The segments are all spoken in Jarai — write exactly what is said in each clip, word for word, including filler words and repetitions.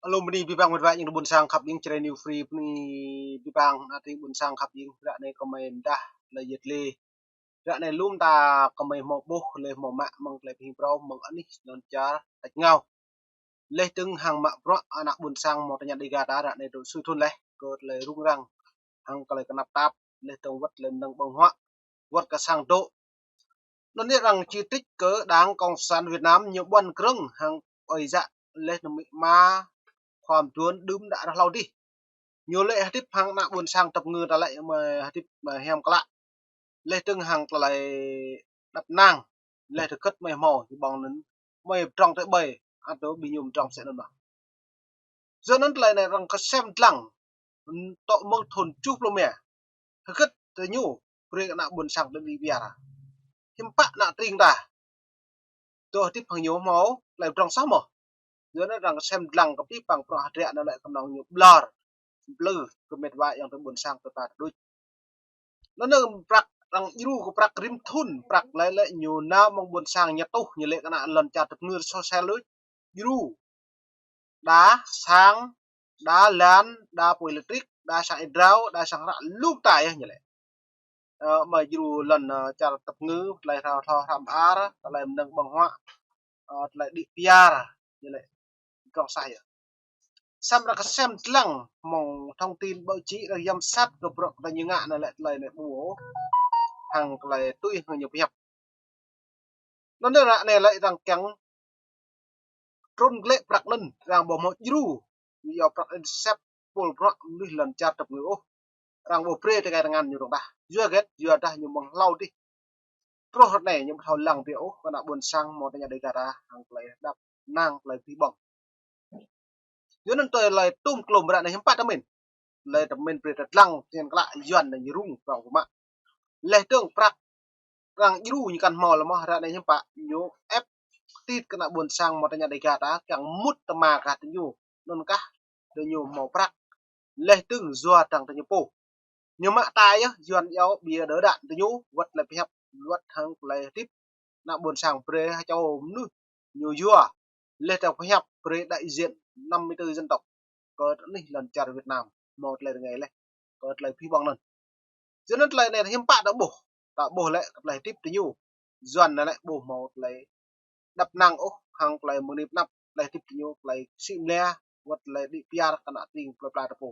Alum bơni abih bang met wa ayŏng adơi ƀuôn sang khăp jing Jrai New Free, bơni abih bang ană tring ƀuôn sang khăp jing. Ră anai kơmơi mơdah lĕ yet lĕ. Ră anai lŏm ta kơmơi hmâo ƀuh lĕ hmâo mă mơ̆ng tơlơi pơhing phrâo mơ̆ng anih lŏn čar tač rơngiao. Leh dơ̆ng hăng mă bruă ană ƀuôn sang hmâo tơña Dega ta ră anai dŏ sui thŭn leh kơ tơlơi rŭng răng hăng tơlơi kơnăp tap, leh dơ̆ng wơ̆t tơlơi mơnơ̆ng ƀơ̆ng huă, wơ̆t kơ sang dŏ. Anŭn yơh arăng chỉ trích kơ Đảng Cộng sản Việt Nam ñu ƀuăn krơ̆ng hăng ơi yă leh anŭn mĭ ma khua mơduôn đưm đă ră hlâo adih. Ñu lĕ hơdip hăng ană ƀuôn sang tơpơngư ta lĕ mơi hơdip mơi hiam klă. Leh dơ̆ng hăng tơlơi đăp năng, leh tơgĕt mơi hmâo, ñu ƀơ̆ng anŭn mơi pơdrŏng tơi ƀơi, ăt dŏ ƀing ñu pơdrŏng sĕ anŭn mơ̆n. Yua anŭn tơlơi anai arăng kơsem dlăng, tŏ mơ̆ng thŭn tơjuh pluh rơma. Hơgĕt tơ ñu, brơi ană ƀuôn sang tơ đĭ biar. Hiư̆m pă ană tring ta dŏ hơdip hăng ñu hmâo tơlơi pơdrŏng soh mơ̆n. Yua anŭn arăng kơsem dlăng kơ abih bang bruă hơdră anŭn lĕ kơnơ̆ng ñu ƀlŏr, plư kơ met wa ayŏng adơi ƀuôn sang tơ ta tơduč. Anŭn anŭn prăk arăng djru kơ prăk rĭm thŭn, prăk lĕ lĕ ñu nao mơ̆ng ƀuôn sang ñu tuh ñu lĕ kơ ană lŏn čar tơpơngư sô sel đôč. Djru. Đa sang, đa lan, đa pô êlectric, đa sang êdrao, đa sang hră lŭm ta yơh ñu lĕ. Ơ, mơi djru lŏn, ơ, čar tơpơngư, tơlơi hrao hlâo hrăm ar, tơlơi mơnơ̆ng ƀơ̆ng huă, ơ, tơlơi đĭ piar, ñu lĕ. Trong sa yơh. Samơ̆ arăng kơsem dlăng mơ̆ng thông tin báo chí arăng yăm sat kơ bruă kơ ta ñu ngă anŭn lĕ tơlơi anai ƀu ôh. Hăng tơlơi tui hăng ñu pơhiăp. Anŭn ră anai lĕ arăng kiăng trŭn glaĭ prăk anŭn, arăng ƀu hmâo djru, ñu yua prăk anŭn sep pul bruă mơnuih lŏn čar tơpơngư ôh. Arăng ƀu brơi tơkai tơngan ñu rŏng tah. Yua hơgĕt, yua dah ñu mơ̆ng hlâo adih. Truh ră anai ñu ƀu thâo lăng biă ôh kơ ană ƀuôn sang hmâo tơña Dega ta hăng tơlơi đăp năng tơlơi abih bang. Yua anŭn tơlơi tŭm klŏm ră anai hiư̆m pă tơmĭn. Tơlơi tơmĭn brơi ta dlăng, tơñan klă Yuan anai ñu rŭng prŏng pơmă. Leh dơ̆ng prăk arăng djru ñu kăn hmâo lĕ mơ̆n, ră anai hiư̆m pă ñu ĕp tit kơ ană ƀuôn sang hmâo tơña Dega ta kiăng mŭt tơma kah tơ ñu. Anŭn kah tơ ñu hmâo prăk. Leh dơ̆ng yua dăng tơ ñu pô. Ñu mă ta yơh, Yuan iâu ƀiă đơ đan tơ ñu, wơ̆t tơlơi pơhiăp, wơ̆t hăng tơlơi hơdip ană ƀuôn sang brơi ha čô mơnuih ñu yua. Leh dơ̆ng pơhiăp brơi đại diện năm mươi tư dân tộc kơ anih lŏn čar Việt Nam hmâo tơlơi rơngai leh kơ tơlơi abih bang anŭn. Yua anŭn tơlơi anai hiư̆m pă ta ƀuh, ta ƀuh lĕ kơ tơlơi hơdip tơ ñu. Yuan anai lĕ ƀu hmâo tơlơi đăp năng ôh, hăng tơlơi mơ̆ng anai pơ anăp, tơlơi hơdip tơ ñu, tơlơi sĭ mlia, wơ̆t tơlơi đĭ piar kơ ană tring plơi pla ta pô.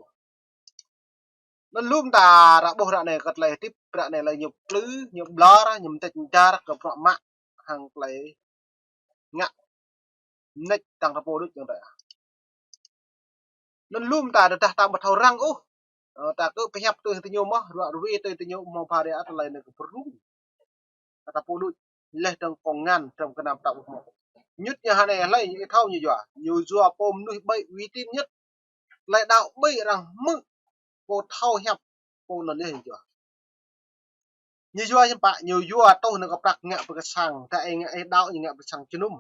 Anŭn lŭm ta ră ƀuh ră anai kơ tơlơi hơdip, ră anai lĕ ñu plư, ñu ƀlŏr, ñu mơdĕč mơdar kơ bruă mă, hăng tơlơi ngă mơneč tăng ta pô đôč ayŏng adơi. Anŭn lŭm ta tơdah ta ƀu thâo răng ôh. Ơ, ta kơ pơhiăp tui tơ ñu mơ̆n, ruă ruê tui tơ ñu mơ̆n, phara tơlơi anai kơ pơrŭng ta pô đôč. Leh dơ̆ng kông ngăn, dram kơnam ta ƀu hmâo. Ñŭt ñu hơnai hlơi ñu thâo ñu yua. Ñu yua pô mơnuih ƀơi uy tín nhất. Tơlơi đaŏ ƀơi arăng hmư̆ pô thâo hiăp pô anŭn yơh ñu yua. Ñu yua hiư̆m pă, ñu yua tŏh anŭn kơ prăk ngă brơi kơ sang, ta ih ngă ih đaŏ ñu ngă brơi sang jơnum.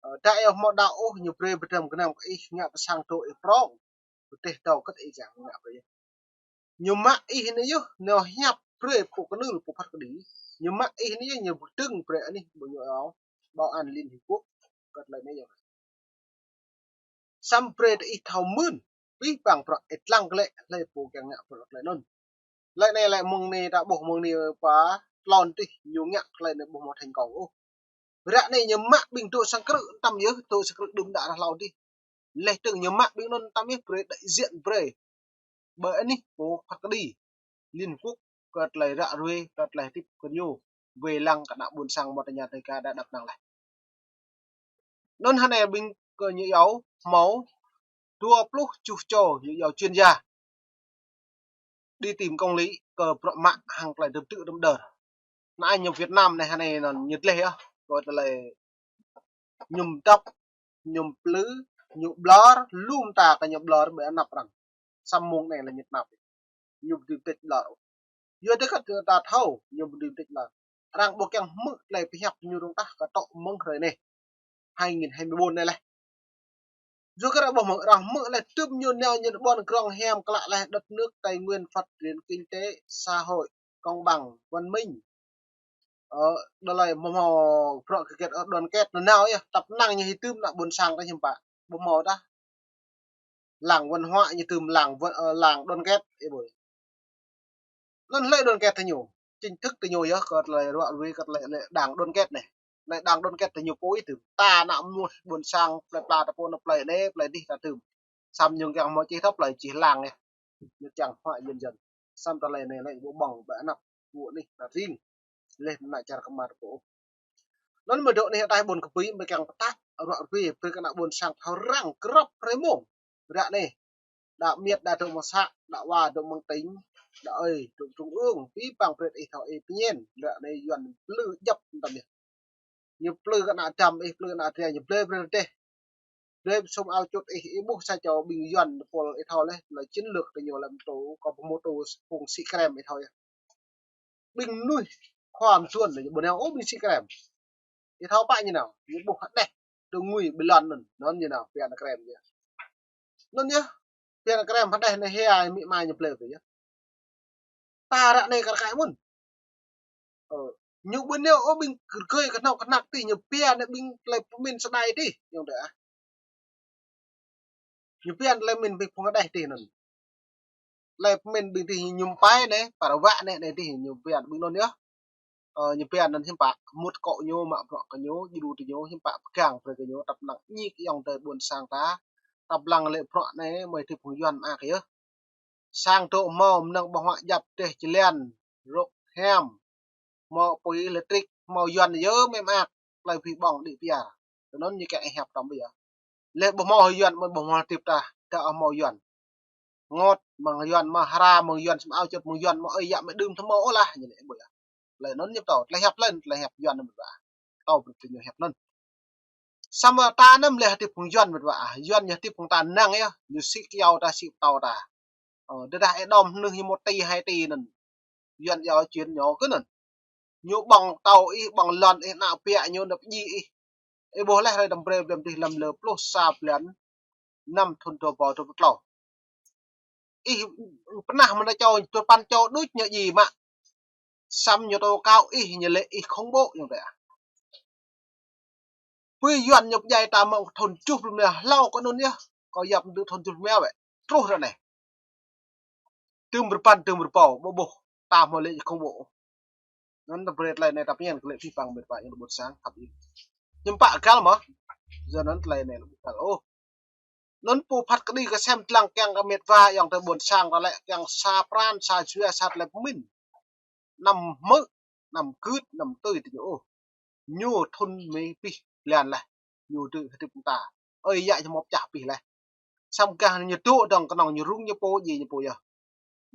Ơ, ta ih hmâo đaŏ ôh ñu brơi pơdrăm gơnam kơ ih ngă brơi sang dŏ ih prŏng. Pơteh dŏ kơ̆t ih kiăng ngă brơi. Ñu mă ih anai yơh, ñu hiăp brơi pô kơnưl pô phat kơđi. Ñu mă ih anai yơh, ñu pơdơ̆ng brơi anih ƀu ñu iâu Bảo an Liên Hiệp Quốc kơ̆t tơlơi anai yơh. Samơ̆ brơi tơ ih thâo mưn, abih bang bruă ih lăng glaĭ, hlơi pô kiăng ngă bruă tơlơi anŭn. Tơlơi anai lĕ mơ̆ng anai ta ƀuh mơ̆ng anai pơ tlôn adih ñu ngă tơlơi anai ƀu hmâo thành công ôh. Ră anai ñu mă ƀing dŏ sang krư̆ tăm yơh, dŏ sang krư̆ đưm đă ră hlâo adih. Leh dơ̆ng ñu mă ƀing anŭn tăm yơh brơi đại diện brơi ƀơi anih pô phat kơđi Liên Quốc kơ tơlơi ră ruê, kơ tơlơi hơdip kơ ñu. Wai lăng kơ ană ƀuôn sang hmâo tơña Dega đa đăp năng leh. Anŭn hơnai ƀing kơ ñu iâu hmâo dua pluh tơjuh čô ñu iâu chuyên gia đi tìm công lý kơ bruă mă hăng tơlơi dơ̆m tư̆ dơ̆m đơr. Ană ñu Việt Nam anai hơnai anŭn ñu dleh yơh. Kơ tơlơi ñu dăp, ñu plư, ñu ƀlŏr, lŭm ta kơ ñu ƀlŏr ƀơi anăp arăng. Samơ̆ mơ̆ng anai lĕ ñu tơnap. Ñu ƀu dưi pơteč ƀlŏr. Yua dah kơ ta thâo, ñu ƀu dưi pơteč ƀlŏr. Arăng ƀu kiăng hmư̆ tơlơi pơhiăp ñu rŏng tah kơ tŏ mơ̆ng hrơi anai. Hai nghìn hai mươi bốn anai leh. Yua kơ arăng ƀu hmư̆, arăng hmư̆ leh tơm ñu nao ñu ƀuăn krong hiam klă leh đất nước Tây Nguyên phát triển kinh tế, xã hội, công bằng, văn minh. Ơ, tơlơi hmâo hmâo bruă kơ kiăng, ơ, đoàn kết nanao yơh, tăp năng ñu hĭ tơm ană ƀuôn sang ta hiư̆m pă. Ƀu hmâo tah. Làng văn hóa ñu tơm làng văn-, ơ, làng đoàn kết, ih ƀuh. Anŭn lĕ đoàn kết tơ ñu. Chính thức tơ ñu yơh, kơ tơlơi ruă ruê, kơ tơlơi, lĕ đảng đoàn kết anai. Lĕ đảng đoàn kết tơ ñu pô ih tơm. Ta ană mơnuih ƀôn sang, plơi pla ta pô anŭn plơi anai, plơi dih ta tơm. Samơ̆ ñu kiăng hmâo čih thâo plơi čih làng anai. Ñu kiăng hmâo dần dần. Samơ̆ tơlơi anai lĕ ƀu ƀơ̆ng ƀơi anăp ƀu anih ta ring. Lĕ ană čar kơmar pô. Anŭn mơ̆ dŏ anai ataih ƀôn kơpĭ mơ̆ kiăng pơtă ruă ruê brơi kơ ană ƀôn sang thâo răng grăp hrơi mông. Ră anai. Đa miet đa dŏ mơ̆ng să, đa wa dŏ mơ̆ng tỉnh, đa ơi dŏ trung ương, pĭ păng brơi ih thâo ih pơñen. Ră anai Yuan plư djăp tơm yơh. Ñu plư kơ ană dăm ih, plư kơ ană dra, ñu blơi brơi rơdêh. Blơi sum ao čut ih, ih ƀuh sa čô ƀing Yuan pôl ih thâo lĕ, lĕ chiến lược tơ ñu lĕ mơtô, kơ pơmôtô phung Sĩ Krem ih thâo yơh. Ƀing mơnuih khua mơsuôn lĕ, ƀu nao ôh ƀing Sĩ Krem. Ih thâo pă ñu nao, ñu ƀuh hơđeh, tơ ngui ƀơi lŏn anŭn, anŭn ñu nao, phiăn Krem yơh. Anŭn yơh, phiăn Krem hơđeh anai hia mĭ ma ñu blơi brơi yơh. Ta ră anai kar kaĭ mơ̆n. Ơ, ñu ƀu nao ôh ƀing rơgơi kơnơ̆ng kơnăk tih ñu phiăn anai ƀing tơlơi pơmĭn sơdai tih, ñu đa ah. Ñu phiăn tơlơi mĭn ƀing phung hơđeh tih anŭn. Tơlơi pơmĭn ƀing tih ñu pai anai, para wă anai, anai tih ñu phiăn ƀing anŭn yơh. Ơ, ñu phiăn anŭn hiư̆m pă, mŭt akŏ ñu, mă bruă kơ ñu, djru tơ ñu, hiư̆m pă pơgang brơi kơ ñu, tăp năng ñik ayŏng adơi ƀôn sang ta, tăp lăng lĕ bruă anai, mơi tih phung Yuan mơak yơh. Sang dŏ hmâo mơnơ̆ng ƀơ̆ng huă djăp dêh jơlan, rŏk hiam, hmâo apui lêtrik, hmâo Yuan yơh mơak, plơi phi ƀơ̆ng đĭ piar. Tơ anŭn ñu kiăng ih hiăp tơm ƀiă. Lĕ ƀu hmâo Yuan, mơi ƀu hmâo tip ta, ta hmâo Yuan. Ngot mơ̆ng Yuan, mơ̆ hra mơ̆ng Yuan, sum ao čut mơ̆ng Yuan, mơ̆ ơi yă mơi đưm thâo hmâo ôh lah, ñu lĕ ƀu yơh. Lĕ anŭn ñu pơtô, tơlơi hiăp lĕ, tơlơi hiăp Yuan anŭn mơ̆n ƀă. Pơtô brơi kơ ñu hiăp anŭn. Samơ̆ ta anăm lĕ hơdip phung Yuan mơ̆n ƀă. Yuan ñu hơdip phung ta năng yơh, ñu sĭ kyâo ta, sĭ pơtâo ta. Ơ, tơdah ih đom hnưh ñu một tỉ hai tỉ anŭn. Yuan yua chuyên ñu kơ anŭn. Ñu ƀơ̆ng pơtâo ih, ƀơ̆ng lŏn ih, ană ƀiă ñu nao pơdjai ih. Ih ƀuh leh hrơi đăm brơi, blăm dih lăm lơ pluh sa blan năm thun dua rơbâo dua pluh klâo. Ih pơnah mơ̆n čô, dua păn čô đôč ñu djai mă. Samơ̆ ñu tố cáo ih, ñu lĕ ih khủng bố, ñu đa ah. Pui Yuan ñu pơdjai ta mơ̆ng thun tơjuh pluh rơma, hlâo kơ anŭn yơh. Kâo yap tơ thun tơjuh pluh rơma wĕ. Truh ră anai. Tơm rơpăn, tơm rơbâo, ƀu ƀuh. Ta hmâo lĕ khủng bố. Anŭn ta brơi tơlơi anai ta pơñen kơ lĕ pĭ păng mĕt wa ayŏng adơi ƀôn sang khăp ih. Hiư̆m pă găl mơ̆. Yua anŭn tơlơi anai lĕ ƀu găl ôh. Anŭn pô phat kơđi kơsem dlăng kiăng kơ mĕt wa ayŏng adơi ƀôn sang ta lĕ kiăng sa pran, sa jua, sa tơlơi pơmĭn. Anăm hmư̆, anăm gưt, anăm tui tơ ñu ôh. Ñu thun mơi pih blan leh. Ñu dưi hơdip ta. Ơi yă ñu hmâo pơčah pih leh. Samơ̆ gah ñu dŏ dơ̆ng kơnơ̆ng ñu rŭng ñu pô, djai ñu pô yơh.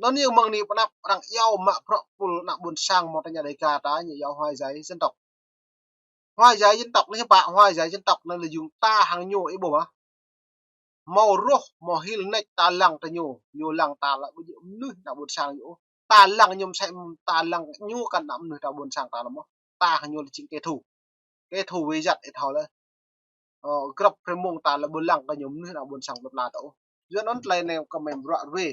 Anŭn yơh mơ̆ng anai pơ anăp arăng iâu mă bruă pul ană ƀôn sang mơ̆ng tơña Đêga ta ñu iâu hòa giải dân tộc. Hòa giải dân tộc anai hiư̆m pă, hòa giải dân tộc anai lĕ jing ta hăng ñu ih ƀuh mơ̆. Hmâo rŏh, hmâo hil nač ta lăng tơ ñu, ñu lăng ta lĕ ƀu djơ̆ mơnuih ană ƀôn sang ñu ôh. Ta lăng ñu mơsĕ ta lăng ñu kăn ană mơnuih ta ƀôn sang ta lĕ mơ̆. Ta hăng ñu lĕ jing kẻ thù. Kẻ thù với giặc ih thâo lĕ. Ơ, grăp hrơi mông ta lĕ ƀu lăng kơ ñu mơnuih ană ƀôn sang plơi pla ta ôh. Yua anŭn tơlơi anai kơ mơi bruă ruê.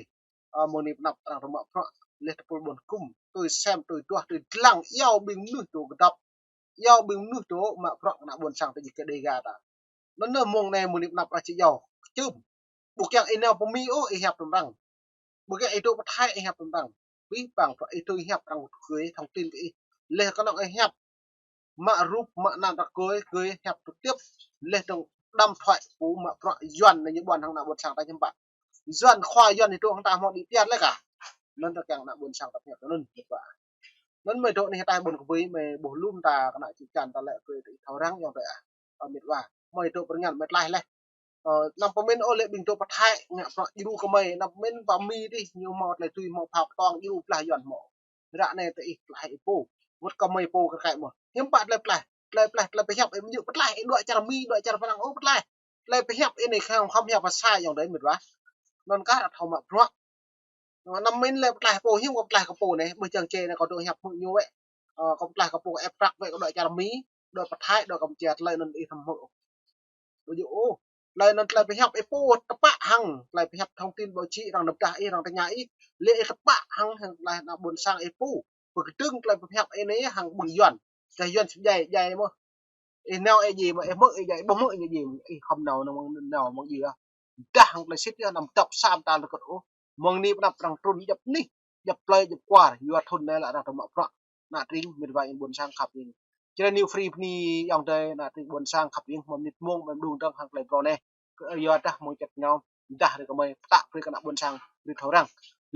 Ơ, mơ̆ng anai pơ anăp arăng tơ mă bruă leh tơpul ƀôn hgŭm. Tui sem, tui duah, tui dlăng, iâu ƀing mơnuih tơ kơdŏp. Iâu ƀing mơnuih tơ mă bruă kơ ană ƀôn sang ta jing kơ Đêga ta. Anŭn anai mơ̆ng anai mơ̆ng anai pơ anăp arăng či iâu kơčưm. Ƀu kiăng ih nao pơ Mi ôh ih hiăp tơm arăng. Ƀu kiăng ih dŏ pơ Thái ih hiăp tơm arăng. Pĭ păng bruă ih tui hiăp arăng gửi thông tin kơ ih. Leh kơnơ̆ng ih hiăp mă rup mă anăn arăng gửi, gửi hiăp trực tiếp. Leh dơ̆ng đăm thoại pô mă bruă Yuan anai ñu ƀuăn hăng ană ƀôn sang ta hiư̆m pă. Yuan khua Yuan ih dŏ hăng ta hmâo đĭ piar leh kah. Anŭn ta kiăng ană ƀôn sang ta hiăp anŭn hiư̆m pă. Anŭn mơi dŏ anai ataih ƀôn kơpĭ mơi ƀuh lŏm ta kơ ană čư̆ čan ta lĕ kơ ih thâo răng ayŏng adơi ah. Ơ mĕt wa. Mơi dŏ pơrơngan mơi tlaih leh. Ơ, anăm pơmĭn ôh lĕ ƀing dŏ pơ Thái ngă bruă djru kơ mơi, anăm pơmĭn pơ Mi dih ñu hmâo tơlơi tui hmâo phao kơtong djru blah Yuan hmâo. Ră anai tơ ih tlaih ih pô. Wơ̆t kơ mơi pô kơ kaĭ mơ̆. Hiư̆m pă tơlơi pơtlaih. Tơlơi pơtlaih, tơlơi pơhiăp ih mơ̆ djơ̆ pơtlaih ih dŏ čar Mi, dŏ čar Prăng ôh pơtlaih. Tơlơi pơhiăp ih anai khăm, khăm hiăp pơsa ayŏng adơi mĕt wa. Anŭn kah ră thâo mă bruă. Anăm pơmĭn lĕ pơtlaih pô, hiư̆m kơ pơtlaih kơ pô anai, ƀơi čang čê anai kâo dŏ hiăp hmư̆ ñu wĕ. Ơ, kâo pơtlaih kơ pô ơ Prăng wĕ, kâo dŏ čar Mi, dŏ pơ Thái, dŏ Kampuchia, tơlơi anŭn ih thâo hmư̆. Ƀu djơ̆ ôh. Tơlơi anŭn tơlơi pơhiăp ih pô tơpă hăng, tơlơi pơhiăp thông tin báo chí arăng nao pơdah ih, arăng tơña ih, lĕ ih tơpă hăng, hăng tơlơi ană ƀôn sang ih pô. Pơkơdơ̆ng tơlơi pơhiăp ih anai hăng ƀing Yuan. Tơdah Yuan sĭ djai, djai mơ̆. Ih nao ih djai mơ̆, ih hmư̆ ih djai, ƀu hmư̆ ih djai, ih khŏm nao, nao mơ̆ng, nao mơ̆ng djai ah. Dah hăng tơlơi sĭt yơh anăm dŏp sa mơta lơkơt ôh. Mơ̆ng anai pơanăp arăng trŭn djŏp anih, djŏp plơi, djŏp kwar, yua thŭn anai lĕ arăng tơmă bruă. Ană tring, met wa ƀôn sang khăp ing. Jrai New Free bơni ayŏng adơi ană tring ƀôn sang khăp ing, mơ̆ng mơnit mông, mơ̆ng mđung dơ̆ng hăng tơlơi brơi anai. Kơ yua dah mơ̆ng čăt ñu, dah rơi kơ mơi pơtă brơi kơ ană ƀôn sang, brơi thâo arăng.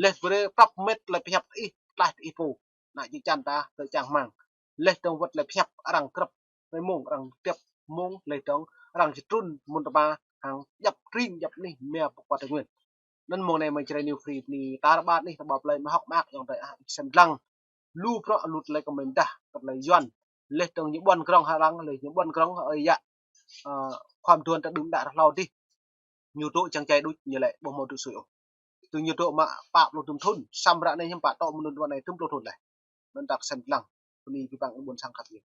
Laih brơi prăp met tơlơi pơhiăp ih, tlaih ih pô. Ană čư̆ čan ta, tơlơi čang rơmang. Laih dơ̆ng wơ̆t tơlơi pơhiăp arăng krăp, mơi mông arăng tiăp mông, laih dơ̆ng arăng či trŭn mơ̆n tơma hăng djŏp tring, djŏp anih, mia pơkua Tây Nguyên. Anŭn mơ̆ng anai mơi Jrai New Free bơni tar ƀar anih, tar ƀar plơi, mơi hŏk mơak ayŏng adơi ah, ih sem lăng. Lu bruă lu tơlơi kơ mơi mơdah, kơ tơlơi Yuan. Laih dơ̆ng ñu ƀuăn grŏng hăng arăng, laih ñu ƀuăn grŏng hăng ơi yă, ơ, khua mơduôn ta đưm đă rơhlâo adih. Ñu dŏ čang čai đôč ñu lĕ ƀu hmâo dŏ sui ôh. Tui ñu dŏ mă pă pluh dŭm thŭn, samơ̆ ră anai hiư̆m pă tŏ mơnŭn ră anai dŭm pluh thŭn laih. Anŭn ta sem lăng. Bơni abih bang ƀôn sang khăp ing.